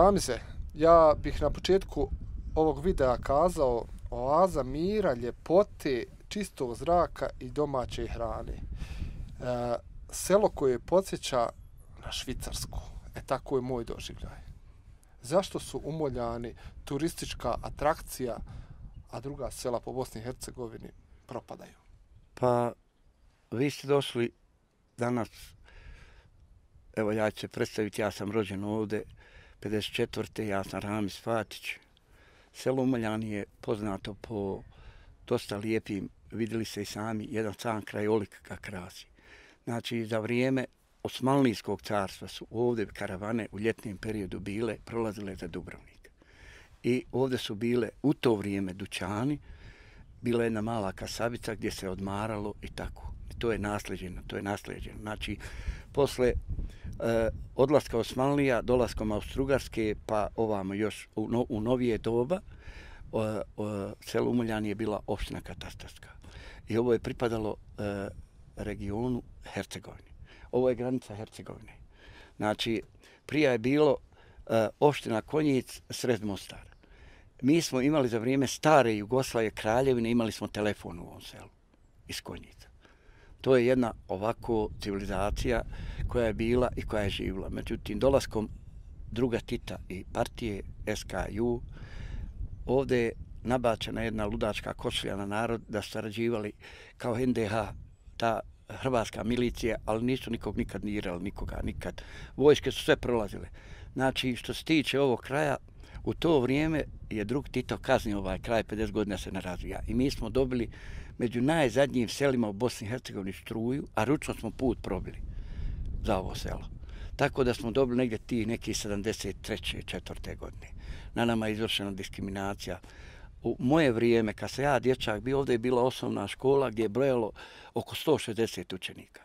Ramize, ja bih na početku ovog videa kazao oaza mira, ljepote, čistog zraka i domaće hrane. Selo koje podsjeća na Švicarsku. Tako je moj doživljaj. Zašto su Umoljani turistička atrakcija, a druga sela po Bosni i Hercegovini propadaju? Pa, vi ste došli danas, evo ja ću se predstaviti, ja sam rođen ovde, 54. ja sam Ramiz Fatić. Selo Umoljani je poznato po dosta lijepim, vidjeli ste i sami, jedan sam krajolik ga krasi. Znači, za vrijeme Osmanlijskog carstva su ovdje karavane u ljetnom periodu bile, prolazile za Dubrovnik. I ovdje su bile u to vrijeme dućani, bila jedna mala kasabica gdje se odmaralo i tako. I to je naslijeđeno. Znači, posle odlaska Osmanlija, dolaskom Austrougarske, pa ovamo još u novije doba, selo Umoljani je bila opština katastarska. I ovo je pripadalo regionu Hercegovine. Ovo je granica Hercegovine. Znači, prije je bilo opština Konjic, sred Mostar. Mi smo imali za vrijeme stare Jugoslavije kraljevine, imali smo telefon u ovom selu iz Konjica. To je jedna ovako civilizacija koja je bila i koja je živjela. Međutim, dolaskom druga Tita i partije SKU, ovdje je nabačena jedna ludačka košulja na narod da su sarađivali kao NDH, ta hrvatska milicija, ali nisu nikog nikad dirali, nikoga nikad. Vojske su sve prolazile. Znači, što se tiče ovog kraja, u to vrijeme je drug Tito kaznio ovaj kraj, 50 godina se ne razvija. I mi smo dobili među najzadnjim selima u Bosni i Hercegovini struju, a ručno smo put probili za ovo selo. Tako da smo dobili negdje ti neki 73. 4. godine. Na nama je izvršena diskriminacija. U moje vrijeme, kad sam ja dječak bio, ovdje je bila osnovna škola gdje je brojalo oko 160 učenika.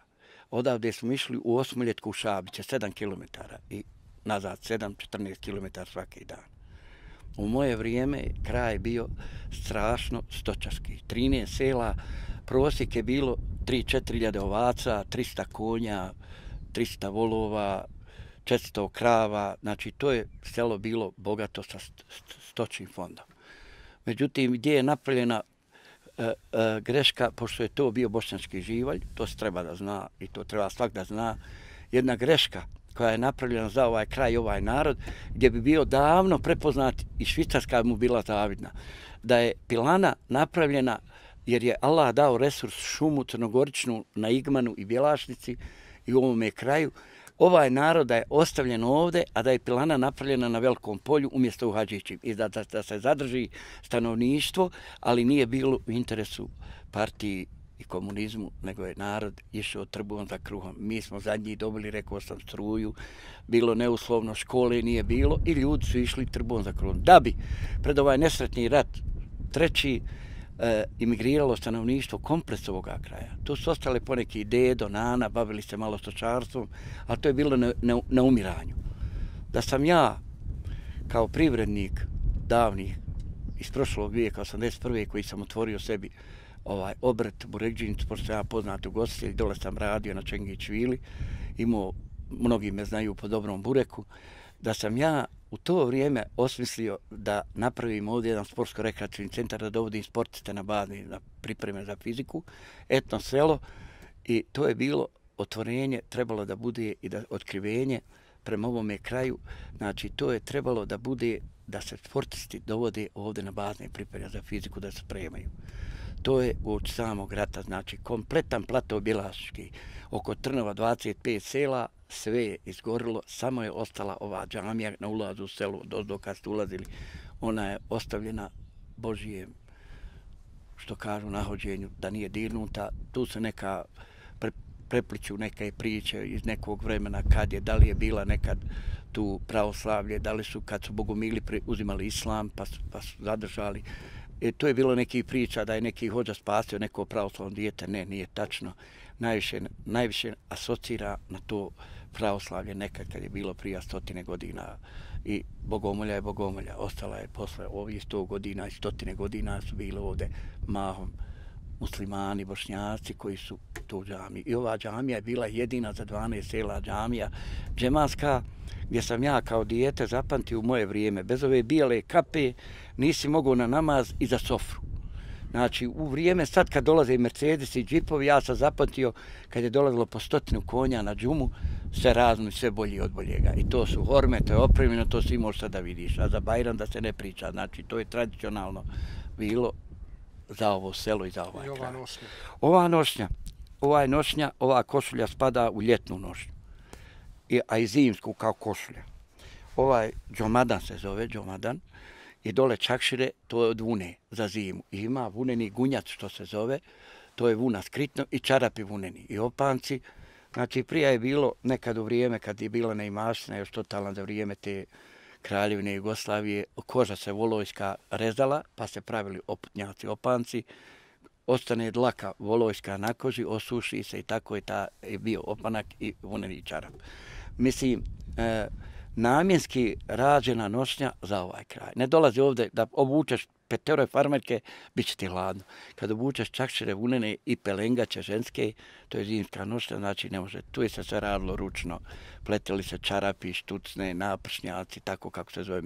Odavde smo išli u Osmoljetku u Šabiće, 7 km i nazad 7-14 km svaki dan. U moje vrijeme kraj je bio strašno stočarski. 13 sela, prosjek je bilo 3-4 hiljade ovaca, 300 konja, 300 volova, 400 krava. Znači, to je selo bilo bogato sa stočnim fondom. Međutim, gdje je napravljena greška, pošto je to bio bošnjački živalj, to se treba da zna i to treba svak da zna, jedna greška koja je napravljena za ovaj kraj i ovaj narod, gdje bi bio davno prepoznat i Švicarska mu bila zavidna. Da je pilana napravljena jer je Allah dao resurs šumu crnogoričnu na Igmanu i Bjelašnici i u ovome kraju, ovaj narod da je ostavljen ovdje, a da je pilana napravljena na Velikom polju umjesto u Hadžići. I da se zadrži stanovništvo, ali nije bilo u interesu partiji i komunizmu, nego je narod išao trbuhom za kruhom. Mi smo zadnji dobili, rekao sam, struju, bilo neuslovno, škole nije bilo i ljudi su išli trbuhom za kruhom. Da bi pred ovaj nesretni rat treći imigriralo stanovništvo kompleks ovoga kraja. Tu su ostale poneki dedo, nana, bavili se malo stočarstvom, ali to je bilo na umiranju. Da sam ja, kao privrednik davnih iz prošlog vijeka, 81. koji sam otvorio sebi obrt Burekđinic, pošto sam ja poznat ugostitelj, dole sam radio na Čengić Vili, imao, mnogi me znaju po dobrom bureku, da sam ja u to vrijeme osmislio da napravim ovdje jedan sportsko-rekreativni centar, da dovodim sportiste na bazni, na pripreme za fiziku, etno selo, i to je bilo otvorenje, trebalo da bude i da otkrivenje prema ovome kraju. Znači, to je trebalo da bude da se sportisti dovode ovdje na bazne pripreme za fiziku, da se spremaju. To je od samog rata, znači kompletan plato Bjelaški, oko Trnova 25 sela, sve je izgorilo, samo je ostala ova džamija na ulazu u selu, dok kad ste ulazili, ona je ostavljena Božijem, što kažu, nahođenju, da nije dirnuta. Tu se neka prepliču neke priče iz nekog vremena kad je, da li je bila nekad tu pravoslavlje, da li su kad su bogumili uzimali islam pa su zadržali. To je bilo nekih priča da je neki hođa spasio neko pravoslavno dijete. Ne, nije tačno. Najviše asocira na to pravoslavlje nekad kad je bilo prije 100 godina i Bogomolja je Bogomolja. Ostala je posle ovih 100 godina i 100 godina su bile ovdje mahom muslimani, bošnjaci koji su tu džamiji. I ova džamija je bila jedina za 12 sela džamija džematska, gdje sam ja kao dijete zapamtio u moje vrijeme. Bez ove bijele kape nisi mogao na namaz i za sofru. Znači, u vrijeme sad kad dolaze Mercedes i džipovi, ja sam zapamtio kad je dolazilo po 100 konja na džumu, sve razno i sve bolji od boljega. I to su horme, to je opremljeno, to svi možeš sad da vidiš. A za Bajram da se ne priča. Znači, to je tradicionalno bilo za ovo selo i za ovaj kraj. Ova nošnja, ova košulja spada u ljetnu nošnju. A i zimsku kao košulja. Ovaj džomadan se zove, džomadan. I dole čakšire, to je od vune za zimu. I ima vuneni gunjac što se zove, to je vuna skritno i čarapi vuneni. I opanci, znači prije je bilo nekad u vrijeme kad je bila neimaština, još totalno za vrijeme te kraljevine Jugoslavije, koža se volojska rezala, pa se pravili oputnjaci, opanci, ostane dlaka volojska na koži, osuši se i tako je bio opanak i vuneni čarap. Mislim, namjenski rađena nošnja za ovaj kraj. Ne dolazi ovdje da obučeš peteroj farmerke, bit će ti hladno. Kad obučeš čakšire vunene i pelengače ženske, to je zimska nošnja, znači ne može. Tu je se sve radilo ručno. Pletili se čarapi, štucne, napršnjaci, tako kako se zove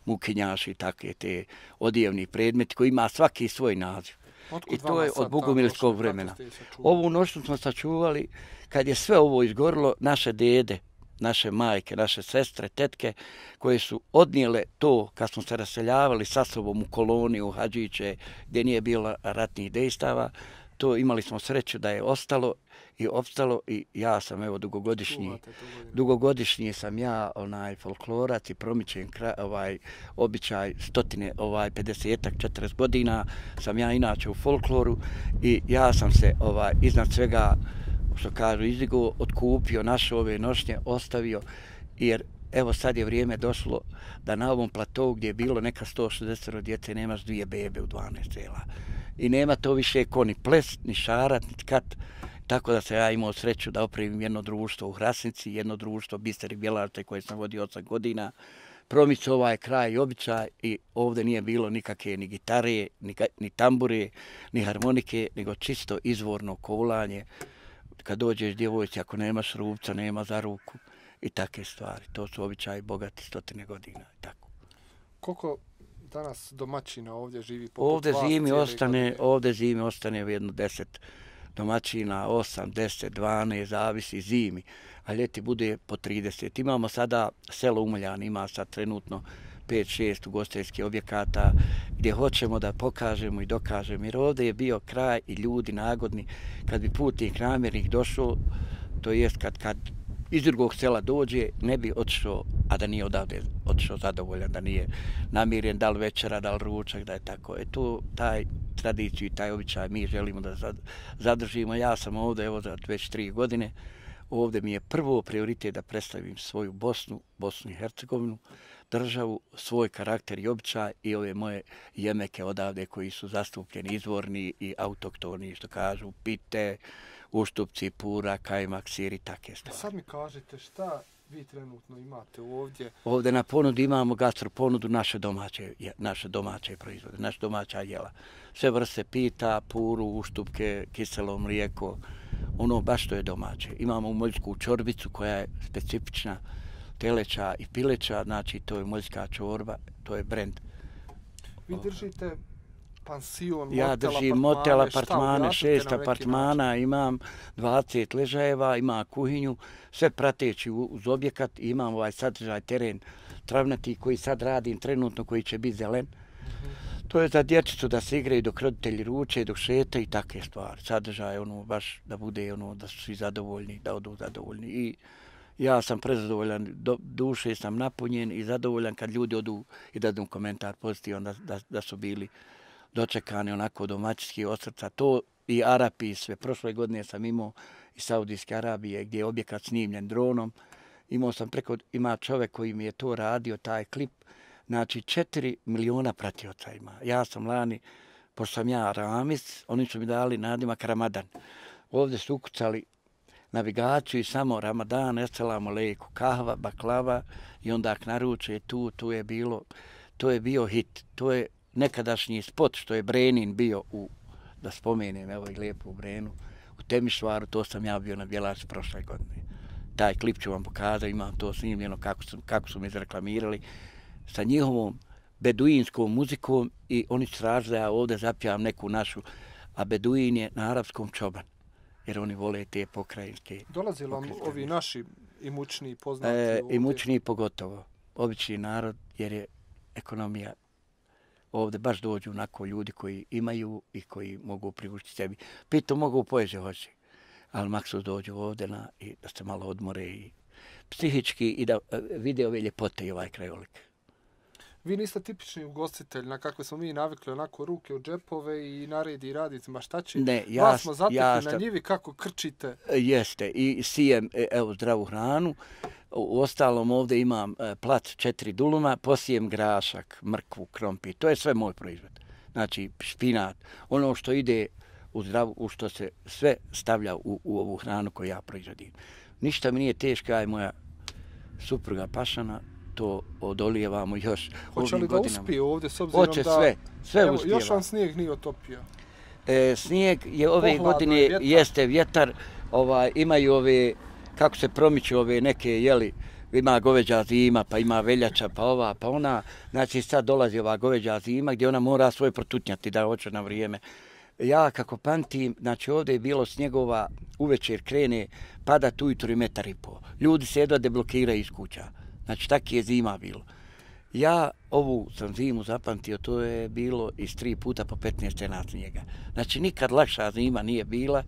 mukinjaši, takve te odjevni predmeti koji ima svaki svoj naziv. I to je od bogumilskog vremena. Ovu nošnju smo sačuvali kad je sve ovo izgorilo, naše dede, naše majke, naše sestre, tetke, koje su odnijele to kad smo se raseljavali sa sobom u koloniju, u Hadžiće, gdje nije bilo ratnih dejstava, to imali smo sreću da je ostalo i opstalo i ja sam evo dugogodišnji sam ja folklorac i promičem običaj 50-ak, 40 godina sam ja inače u folkloru i ja sam se iznad svega što kažu izdigao, otkupio naše ove nošnje, ostavio, jer evo sad je vrijeme došlo da na ovom platovu gdje je bilo neka 160 djece nemaš 2 bebe u 12 sela. I nema to više ko ni ples, ni šarat, ni kat. Tako da sam ja imao sreću da opravim jedno društvo u Hrasnici, jedno društvo Bisteri Bjelarče koje sam vodio 8 godina. Promičio ovaj kraj i običaj i ovdje nije bilo nikakve ni gitare, ni tambure, ni harmonike, nego čisto izvorno kovlanje. Kad dođeš djevojci, ako nemaš rupca, nema za ruku i takve stvari. To su običaji bogati 100 godina. Tako. Koliko danas domaćina ovdje živi? Ovdje zimi ostane jedno 10 domaćina, 8, 10, 12, zavisi zimi, a ljeti bude po 30. Imamo sada selo Umoljan, ima sad trenutno 5-6 ugostiteljskih objekata gdje hoćemo da pokažemo i dokažemo. Jer ovdje je bio kraj i ljudi nagodni. Kad bi putnik namjernik došao, to jest kad iz drugog sela dođe, ne bi otišao, a da nije odavde otišao zadovoljan, da nije namiren, da li večera, da li ručak, da je tako. Tu taj tradiciju i taj običaj mi želimo da zadržimo. Ja sam ovdje evo za već 3 godine. Ovdje mi je prvo prioritet da predstavim svoju Bosnu i Hercegovinu, državu, svoj karakter i običaj i ove moje jemeke odavde koji su zastupljeni, izvorni i autoktoni, što kažu, pite, uštupci, pura, kajmak, sir i takve stvari. Sad mi kažete šta vi trenutno imate ovdje? Ovdje na ponudi imamo gastroponudu naše domaće proizvode, naše domaća jela. Sve vrste pita, puru, uštupke, kiselo mlijeko, ono baš što je domaće. Imamo umoljsku čorbicu koja je specifična, teleća i pileća, znači to je moljska čorba, to je brend. Vi držite pansion, ja držim motel, apartmane, 6 apartmana, imam 20 ležajeva, imam kuhinju, sve prateći uz objekat, imam sadržaj teren travnati koji sad radim trenutno, koji će biti zelen. To je za dječicu da se igraju dok roditelji ruče, dok šete i takve stvari. Sadržaj baš da bude da su svi zadovoljni, da odu zadovoljni. I ja sam prezadovoljan, duše sam napunjen i zadovoljan kad ljudi odu i dadu komentar pozitivan da su bili dočekani onako domaćinski od srca. To i Arapi sve. Prošle godine sam imao iz Saudijske Arabije gdje je objekat snimljen dronom. Ima čovjek koji mi je to radio, taj klip. Znači 4 miliona pratioca ima. Ja sam lani, pošto sam ja Ramiz, oni su mi dali nadimak Ramadan. Ovdje su ukucali navigaciju i samo Ramadan, eselamu alejku, kahva, baklava i onda naruče to je bio hit. To je nekadašnji spot što je Brenin bio u da spomenem, evo i Lijepu Brenu, u Temišvaru, to sam ja bio na Bjelači prošle godine. Taj klip ću vam pokazati, imam to snimljeno kako su me izreklamirali, sa njihovom beduinskom muzikom i oni su tražili da ja ovdje zapjevam neku našu, a beduin je na arapskom čoban, jer oni vole te pokrajinske. Dolazi vam ovi naši imućni poznati? Imućni pogotovo, obični narod, jer je ekonomija ovdje baš dođu onako ljudi koji imaju i koji mogu privući sebi. Pritom mogu poezije hoće, ali maksus dođu ovdje i da se malo odmore i psihički i da vide ove ljepote i ovaj krajolik. Vi niste tipični ugostitelj na kakve smo mi navikli, onako ruke u džepove i naredi radnicima šta će. Ne, Vas smo zatekli na njivi kako krčite. Jeste, i sijem evo zdravu hranu. U ostalom ovdje imam plac 4 duluma, posijem grašak, mrkvu, krompir. To je sve moj proizvod. Znači špinat, ono što ide u zdravu, u što se sve stavlja u ovu hranu koju ja proizvodim. Ništa mi nije teško, aj moja supruga Pašana, to odolijevamo još Hoće li da godinama. uspije ovdje s obzirom Hoće da... sve evo, uspijeva. još vam snijeg nije otopio. Snijeg je ove Pohladno godine je vjetar. jeste vjetar, imaju ove, kako se promiču ove neke, jeli, ima goveđa zima, pa ima veljača, pa ova, pa ona. Znači sad dolazi ova goveđa zima gdje ona mora svoje protutnjati da hoće na vrijeme. Ja kako pamtim, znači ovdje je bilo snjegova, uvečer krene, padat ujutro 1,5 m. Ljudi se jedva deblokiraju iz kuća. Znači taki je zima bilo. Ja ovu sam zimu zapamtio, to je bilo iz 3 puta po 15 cm snijega. Znači nikad lakša zima nije bila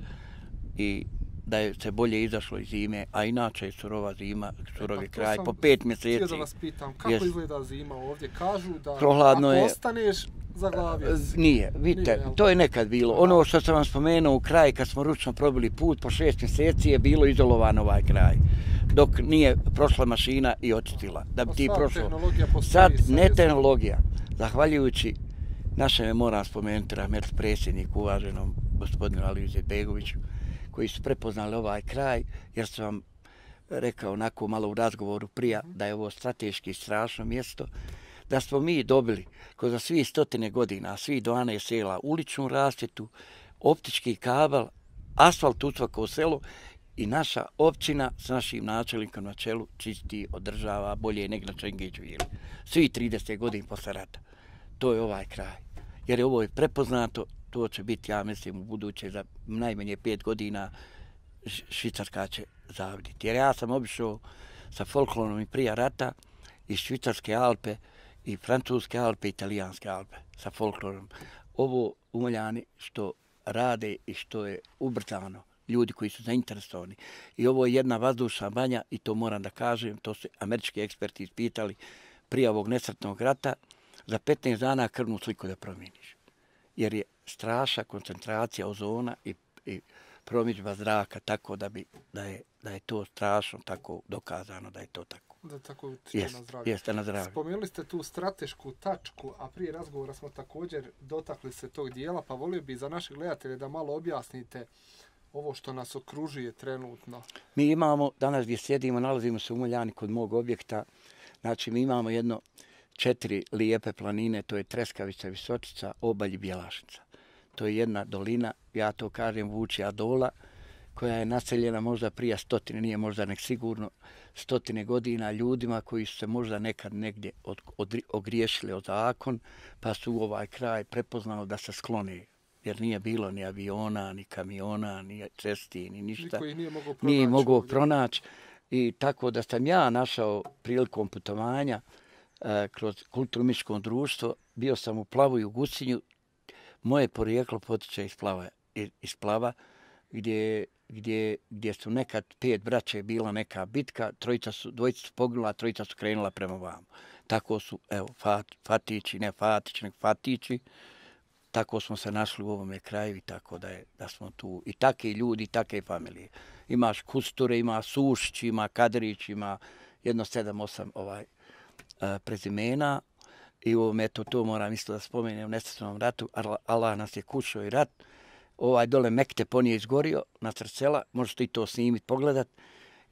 i da je se bolje izašlo iz zime, a inače je surova zima, surovi kraj, po 5 mjeseci. Htio da vas pitam, kako izgleda zima ovdje? Kažu da prohladno ako je, ostaneš, zaglavio si. Nije, vidite, to je nekad bilo. Ono što sam vam spomenuo u kraj, kad smo ručno probili put, po 6 mjeseci je bilo izolovan ovaj kraj. Dok nije prošla mašina i očistila. Da bi ti prošlo. Sad ne tehnologija. Zahvaljujući našem, moram spomenuti, rahmet predsjedniku, uvaženom gospodinu Aliju Izetbegoviću, koji su prepoznali ovaj kraj, jer sam vam rekao onako malo u razgovoru prije da je ovo strateški strašno mjesto, da smo mi dobili kroz svih 100 godina, svih 12 sela, uličnu rasvjetu, optički kabel, asfalt u svako selo i naša općina s našim načelnikom na čelu čisti, održava bolje nego na Čengiću ili. Svi 30 godina posle rata. To je ovaj kraj. Jer je ovo je prepoznato, to će biti, ja mislim, u buduće za najmanje 5 godina Švicarska će zaviditi. Jer ja sam obišao sa folklorom i prije rata iz Švicarske Alpe i Francuske Alpe i Italijanske Alpe sa folklorom. Ovo Umoljani što rade i što je ubrzano, ljudi koji su zainteresovani. I ovo je jedna vazdušna banja i to moram da kažem, to su američki eksperti ispitali prije ovog nesretnog rata, za 15 dana krvnu sliku da promijeniš. Jer je strašna koncentracija ozona i promidžba zraka tako da je to strašno tako dokazano da je to tako. Da tako utiče na zdravlje. Jeste, na zdravlje. Spomenuli ste tu stratešku tačku, a prije razgovora smo također dotakli se tog dijela, pa volio bi za naše gledatelje da malo objasnite ovo što nas okružuje trenutno. Mi imamo, danas gdje sjedimo, nalazimo se u Umoljani kod mog objekta, znači mi imamo 4 lijepe planine, to je Treskavica, Visočica, Obalj i Bjelašnica. To je jedna dolina, ja to kažem Vučija dola, koja je naseljena možda prije 100, nije možda nek sigurno 100 godina ljudima koji su se možda nekad negdje ogriješili o zakon, pa su u ovaj kraj prepoznali da se sklone. Jer nije bilo ni aviona, ni kamiona, ni cesti, ni ništa. Nije mogao pronaći. I tako da sam ja našao prilikom putovanja kroz kulturno-umjetničko društvo, bio sam u Plavu i u Gusinju. Moje porijeklo potiče iz Plava, gdje su nekad 5 braće bila neka bitka, dvojica su poginula, 3 su krenula prema vamo. Tako su, evo, Fatići, ne Fatići, nego Fatići, tako smo se našli u ovome kraju i tako da smo tu. I take ljudi, i take familije. Imaš Kusture, ima Sušić, ima Kadrić, ima 7-8 prezimena. I u ovome, to moram isto da spomenem u nesretnom ratu. Allah nas je kušao i rat. Dole Mekte ponije izgorio na srcela, možete i to snimiti, pogledat.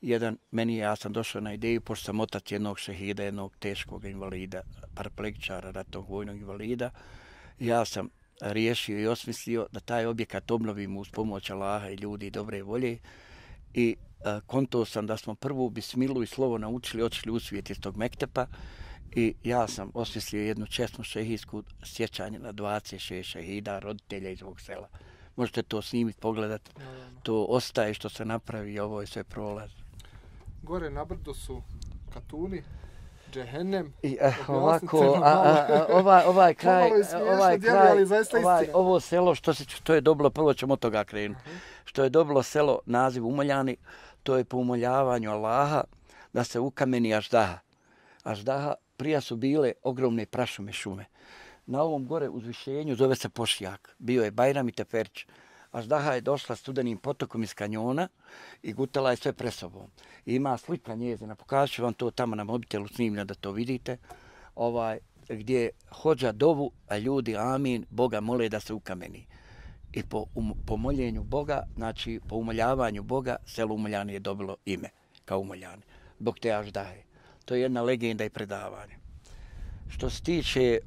Ja sam došao na ideju, pošto sam otac jednog šehida, jednog teškog invalida, paraplegičara, ratnog vojnog invalida. Ja sam riješio i osmislio da taj objekat obnovimo uz pomoć Allaha i ljudi dobre volje i konto sam da smo prvu bismilu i slovo naučili, otišli u svijet iz tog mektepa i ja sam osmislio jednu česnu šehijsku sjećanje na 26 šehida, roditelja iz ovog sela. Možete to snimiti, pogledati. To ostaje što se napravi i ovo je sve prolaz. Gore na brdu su katuni, džehennem. I ovako, ovaj kraj, ovo selo što je dobilo, prvo ćemo od toga krenuti, što je dobilo selo naziv Umoljani, to je po umoljavanju Allaha da se ukameni Aždaha. Aždaha prija su bile ogromne prašume šume. Na ovom gore uzvišenju zove se Pošijak. Bio je Bajram i Teferić. Aždaha je došla studenim potokom iz kanjona i gutala je sve presobom. Ima slika njezina, pokažu ću vam to tamo na mobitelu snimlja da to vidite, gdje hođa dovu, a ljudi amin, Boga mole da se ukameni. I po moljenju Boga, znači po umoljavanju Boga, selo Umoljani je dobilo ime kao Umoljani. Zbog te Aždahe. To je jedna legenda i predavanje. Što se tiče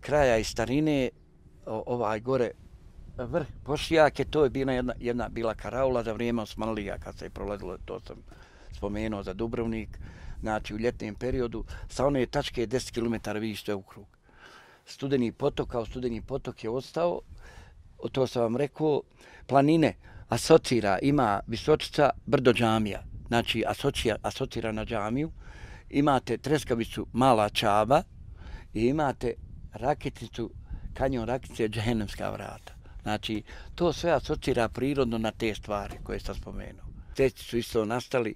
kraja i starine, gore vrh Pošijake, to je bila jedna bila karaula za vrijeme Osmanlija kad se je prolazilo, to sam spomenuo za Dubrovnik, znači u ljetnom periodu, sa one tačke 10 km vidiš sve u krug. Studeni potok, kao studeni potok je ostao, to sam vam rekao, planine asocira, ima Visočica, brdo džamija, znači asocira na džamiju, imate treskavicu Mala Čaba i imate raketicu, kanjon Raketice, džehennemska vrata. Znači, to sve asocira prirodno na te stvari koje sam spomenuo. Tešci su isto nastali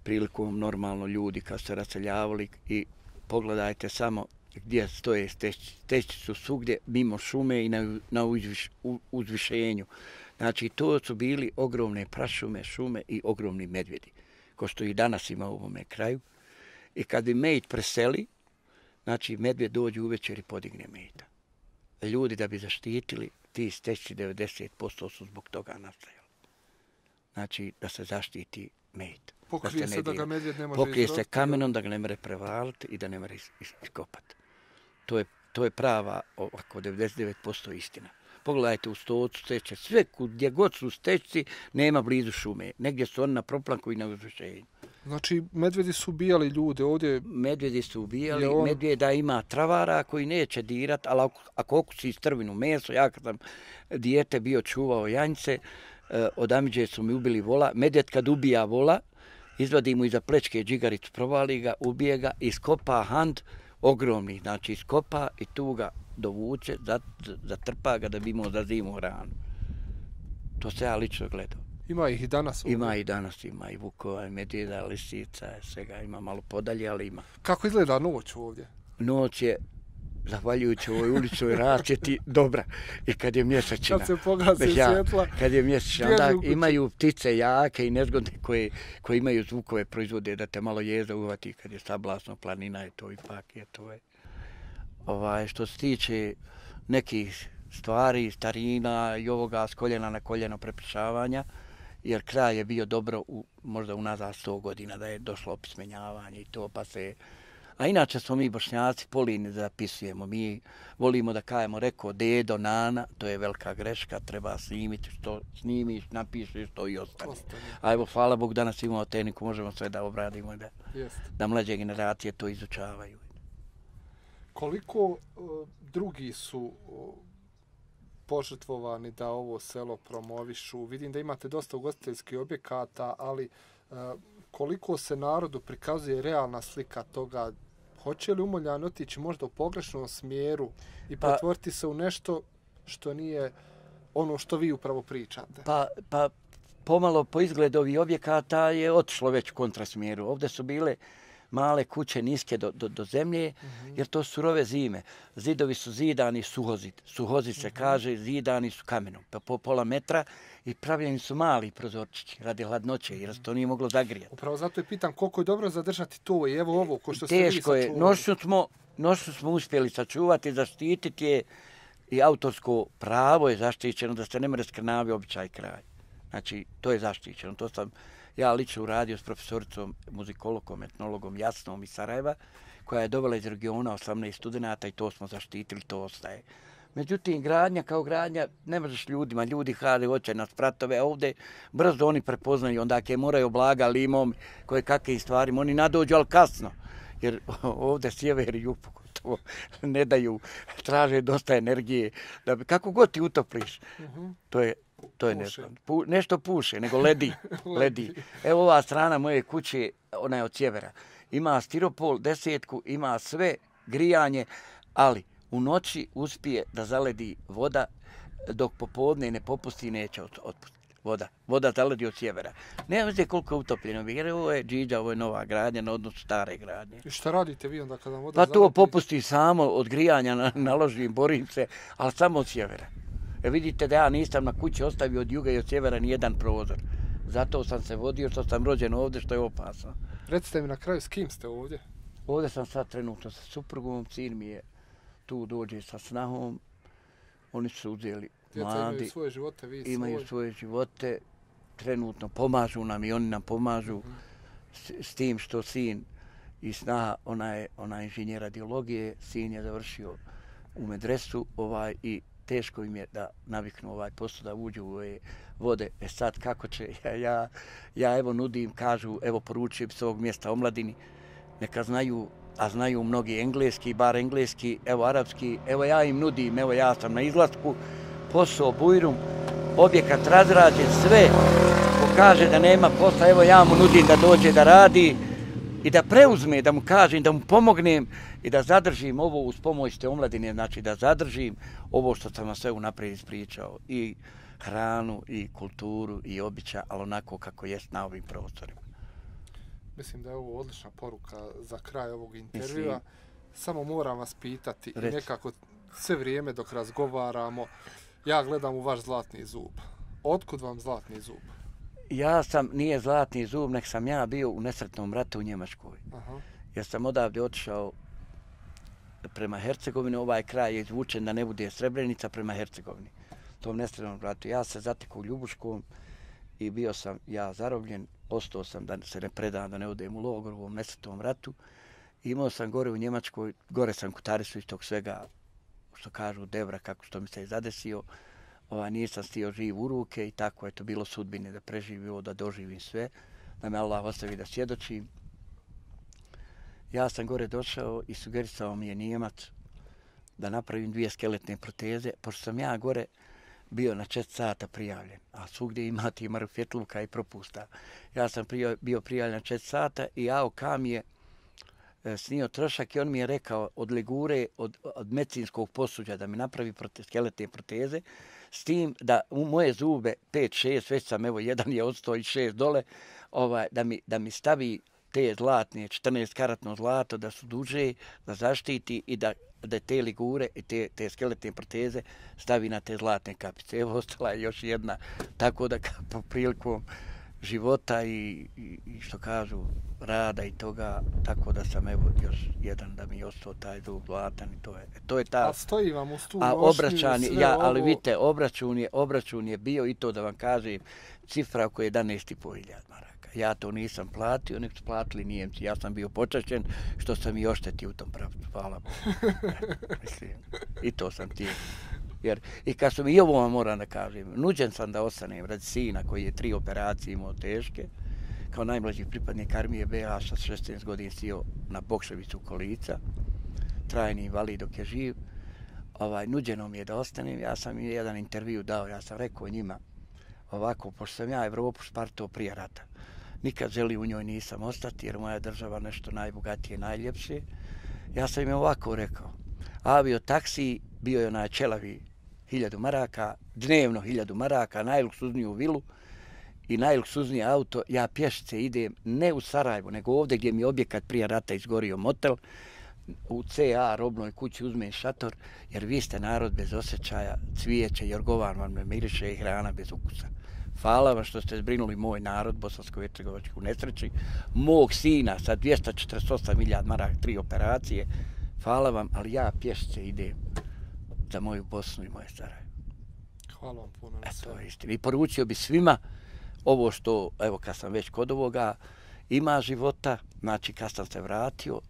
prilikom normalno ljudi kad se raseljavali i pogledajte samo gdje stoje tešci. Tešci su svugdje mimo šume i na uzvišenju. Znači, to su bili ogromne prašume, šume i ogromni medvjedi, ko što i danas ima u ovome kraju. I kad bi mejt preseli, znači medvjed dođe uvečer i podigne mejta. Ljudi da bi zaštitili, ti stešci 90% su zbog toga nastajali. Znači da se zaštiti mejt. Pokrije se da ga medvjed ne može Pokrije se kamenom da ga ne mere prevaliti i da ne mere iskopati. To je prava ovako 99% istina. Pogledajte u Stocu, Steče, sve gdje god su stečci, nema blizu šume. Negdje su oni na proplanku i na uzvišenju. Znači, medvjedi su ubijali ljude ovdje? Medvjedi su ubijali, medvjeda ima travara koji neće dirat, ali ako okusi strvinu meso, ja kad sam dijete bio čuvao janjce, od Amidže su mi ubili vola. Medvjed kad ubija vola, izvadi mu iza plečke džigaricu, provali ga, ubije ga, iskopa hand ogromni, znači iskopa i tu ga dovuče, zatrpa ga da bi imao za zimu hranu. To se ja lično gledao. Ima ih i danas ovdje? Ima i danas, ima i vukova, i medvjeda, lisica, svega ima malo podalje, ali ima. Kako izgleda noć ovdje? Noć je, zahvaljujući ovoj uličnoj rasvjeti, dobra. I kad je mjesečina. Kad se pogase svjetla. Kad je mjesečina, onda imaju ptice jake i nezgodne koje imaju zvukove proizvode da te malo jeza uvati kad je sablasno, planina je to ipak je to je. Što se tiče nekih stvari, starina i ovoga s koljena na koljeno prepričavanja, jer kraj je bio dobro možda unazad 100 godina da je došlo opismenjavanje i to pa se... A inače smo mi Bošnjaci polini zapisujemo. Mi volimo da kajemo rekao dedo, nana, to je velika greška, treba snimiti što snimiš, napišeš to i ostane. A evo, hvala Bogu, danas imamo tehniku, možemo sve da obradimo i da mlađe generacije to izučavaju. Koliko drugi su požrtvovani da ovo selo promovišu? Vidim da imate dosta ugostiteljskih objekata, ali koliko se narodu prikazuje realna slika toga? Hoće li Umoljani otići možda u pogrešnom smjeru i pretvoriti se u nešto što nije ono što vi upravo pričate? Pa pomalo po izgledu ovih objekata je otišlo već u kontrasmjeru. Ovdje su bile male kuće niske do zemlje, jer to su surove zime. Zidovi su zidani suhozid. Suhozid se kaže, zidani su kamenom, po pola metra i pravljeni su mali prozorčići radi hladnoće, jer se to nije moglo zagrijati. Upravo zato je pitam koliko je dobro zadržati to i evo ovo ko što ste vi sačuvali. Teško je. Noću smo uspjeli sačuvati, zaštititi je i autorsko pravo je zaštićeno da se ne mere skrnavi običaj kraj. Znači, to je zaštićeno. To sam ja lično uradio s profesoricom, muzikologom, etnologom Jasnom iz Sarajeva, koja je dovela iz regiona 18 studenata i to smo zaštitili, to ostaje. Međutim, gradnja kao gradnja, ne možeš ljudima, ljudi hade, hoće na spratove, a ovdje brzo oni prepoznaju, onda ke moraju blaga, limom, koje kakve stvari, oni nadođu, ali kasno, jer ovdje sjever i jug to ne daju, traže dosta energije, da bi, kako god ti utopliš, to je nešto puše, nego ledi. Evo ova strana moje kuće, ona je od sjevera, ima stiropol, 10, ima sve, grijanje, ali u noći uspije da zaledi voda, dok popodne ne popusti, neće otpustiti. Voda zaledi od sjevera. Nema se koliko je utopljeno, jer ovo je džiđa, ovo je nova gradnja na odnosu stare gradnje. I šta radite vi onda kada voda zaledi? Pa to popusti samo od grijanja, naložim, borim se, ali samo od sjevera. Vidite da ja nisam na kući ostavio od juga i od sjevera ni jedan prozor. Zato sam se vodio, što sam rođen ovdje, što je opasno. Recite mi na kraju, s kim ste ovdje? Ovdje sam sad trenutno sa suprugom, sin mi je tu dođe sa snahom, oni su uzeli mladi. Imaju svoje živote, vi imaju svoje živote, trenutno pomažu nam i oni nam pomažu s tim što sin i snaha, ona je inženjer radiologije, sin je završio u medresu i teško im je da naviknu posao da uđu u ove vode. Sad kako će, ja evo nudim, kažu, evo poručujem s ovog mjesta omladini, neka znaju, a znaju mnogi engleski, bar engleski, evo arapski, evo ja im nudim, evo ja sam na izlasku, posao Bujrum, objekat razrađen, sve, ko kaže da nema posla, evo ja mu nudim da dođe da radi i da preuzme, da mu kažem, da mu pomognem i da zadržim ovo uz pomoć te omladine, znači da zadržim ovo što sam vam sve unaprijed ispričao, i hranu, i kulturu, i običaj, ali onako kako jest na ovim prostorima. Mislim da je ovo odlična poruka za kraj ovog intervjua. Samo moram vas pitati, i nekako sve vrijeme dok razgovaramo, ja gledam u vaš zlatni zub. Otkud vam zlatni zub? Nije zlatni zub, nek sam ja bio u nesretnom ratu u Njemačkoj. Ja sam odavde otišao prema Hercegovini, ovaj kraj je izvučen da ne bude Srebrenica, prema Hercegovini. Tom nesretnom ratu. Ja se zatekao u Ljubuškom i bio sam ja zarobljen, ostao sam da se ne predam, da ne odem u logor u ovom nesretnom ratu. Imao sam gore u Njemačkoj, gore sam kutarisu iz tog svega, što kažu devra, kako što mi se je zadesio. Nisam stio živ u ruke i tako je to bilo sudbine da preživio, da doživim sve, da me Allah ostavi da svjedočim. Ja sam gore došao i sugerisao mi je Nijemac da napravim 2 skeletne proteze, pošto sam ja gore bio na 4 sata prijavljen, a svugdje imati marufetluka i propusta. Ja sam bio prijavljen na 4 sata i AOK mi je snio trošak i on mi je rekao od legure, od medicinskog posuđa da mi napravi skeletne proteze, s tim da u moje zube 5-6, već sam evo jedan je odstao i 6 dole, da mi stavi te zlatne, 14-karatno zlato, da su duže, da zaštiti i da te ligure i te skeletne proteze stavi na te zlatne kapice. Evo ostala je još jedna, tako da po prilikom života i što kažu rada i toga, tako da sam evo još jedan da mi je ostao taj zub zlatan i to je ta. A stoji vam uz tu obračun, ali vidite, obračun je bio i to da vam kažem, cifra oko 11.500 maraka. Ja to nisam platio, nek su platili Nijemci. Ja sam bio počašćen što sam i oštetio u tom pravcu. Hvala Bogu. Mislim, i to sam ti. Jer, i kad su mi i ovo moram da kažem, nuđen sam da ostanem radi sina koji je 3 operacije imao teške, kao najmlađi pripadnik armije BH sa 16 godina sio na Bokševicu kolica, trajni invalid dok je živ. Nuđeno mi je da ostanem, ja sam im jedan intervju dao, ja sam rekao njima ovako, pošto sam ja Evropu spartao prije rata. Nikad želi u njoj nisam ostati jer moja država nešto najbogatije, najljepše. Ja sam im ovako rekao, avio taksi bio je onaj čelavi 1000 maraka, dnevno 1000 maraka, najluksuzniju vilu i najluksuzniji auto. Ja pješice idem ne u Sarajevo, nego ovdje gdje mi je objekat prije rata izgorio motel, u CA robnoj kući uzmem šator, jer vi ste narod bez osjećaja, cvijeće, jorgovan vam ne miriše i hrana bez ukusa. Hvala vam što ste zbrinuli moj narod, bosansko-hercegovački u nesreći, mog sina sa 248.000 maraka, 3 operacije. Hvala vam, ali ja pješice idem za moju Bosnu i moje Sarajevo. Hvala vam puno. To je istina. I poručio bi svima ovo što, evo kad sam već kod ovoga, ima života, znači kad sam se vratio,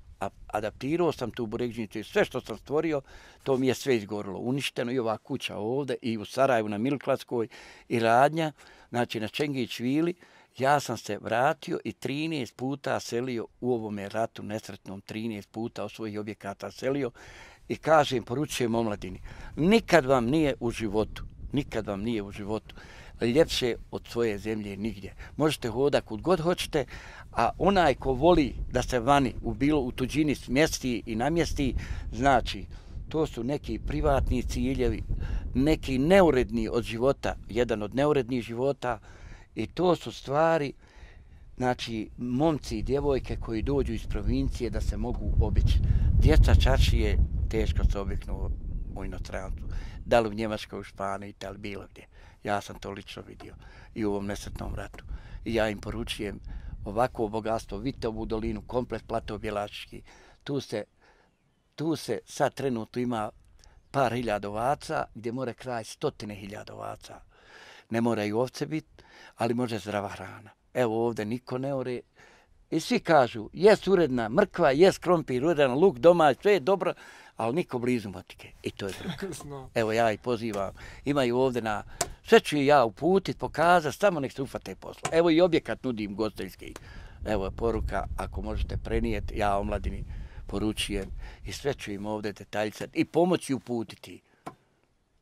adaptirao sam tu burekdžinicu i sve što sam stvorio, to mi je sve izgorilo. Uništeno i ova kuća ovdje i u Sarajevu na Milklatskoj i radnja, znači na Čengić vili. Ja sam se vratio i 13 puta selio u ovome ratu nesretnom, 13 puta od svojih objekata selio i kažem, poručujem omladini, nikad vam nije u životu ljepše od svoje zemlje nigdje. Možete hodati kud god hoćete, a onaj ko voli da se vani u tuđini smjesti i namjesti, znači to su neki privatni ciljevi, neki neuredni od života, jedan od neurednih života, i to su stvari, znači, momci i djevojke koji dođu iz provincije da se mogu obići. Djeca čaršije teško se obiknu u inostranstvu. Da li u Njemačkoj, u Španiji, da li bilo gdje. Ja sam to lično vidio i u ovom nesretnom ratu. I ja im poručujem ovako bogatstvo, vidite ovu dolinu, komplet Plato Bjelačiški. Tu se sad trenutno ima par hiljada ovaca, gdje more kraj 100.000 ovaca. Ne moraju ovce biti, ali može zdrava hrana. Evo ovdje niko ne ore. I svi kažu, jes uredna mrkva, jes krompir, uredan luk, domać, sve je dobro, ali niko blizu motike. I to je bruka. Evo ja ih pozivam. Imaju ovdje sve ću ja uputit, pokazati, samo nek se ufate posla. Evo i objekat nudim gosteljski. Evo je poruka, ako možete prenijeti, ja omladini poručujem i sve ću im ovdje detaljicati i pomoći uputiti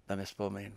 da me spomenu.